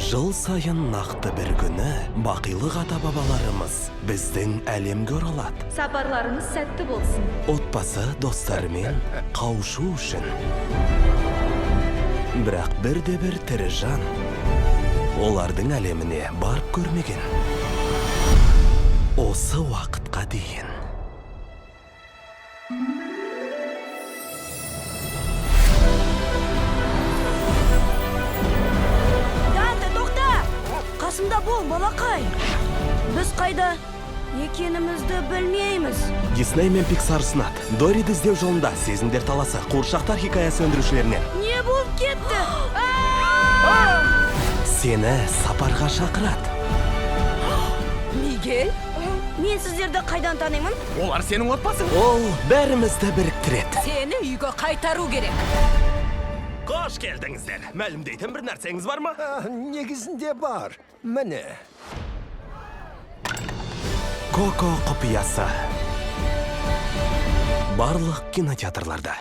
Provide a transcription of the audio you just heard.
Жыл сайын нақты бір күні бақилық ата-бабаларымыз біздің әлемге оралады. Сапарларыңыз сәтті болсын. Отбасы достарымен қауышу үшін. Бірақ бірде бір тірі жан олардың әлеміне барып көрмеген. Осы уақытқа дейін. Данте, тоқта! Қасымда бол, балақай. Біз қайда екенімізді білмейміз. Дисней мен Пиксар ұсынады. Дориді іздеу жолында сезімдер таласы қуыршақтар хикаясы өндірушілерінен. Не болып кетті? Сені сапарға шақырады. Мигель? Мен сіздерді қайдан танимын? Олар сенің отбасың. Ол бәрімізді біріктіреді. Сені үйге қайтару керек. Қош келдіңіздер. Мәлімдейтін бір нәрсеңіз бар ма? Негізінде бар. Міне. Коко құпиясы. Барлық кинотеатрларда.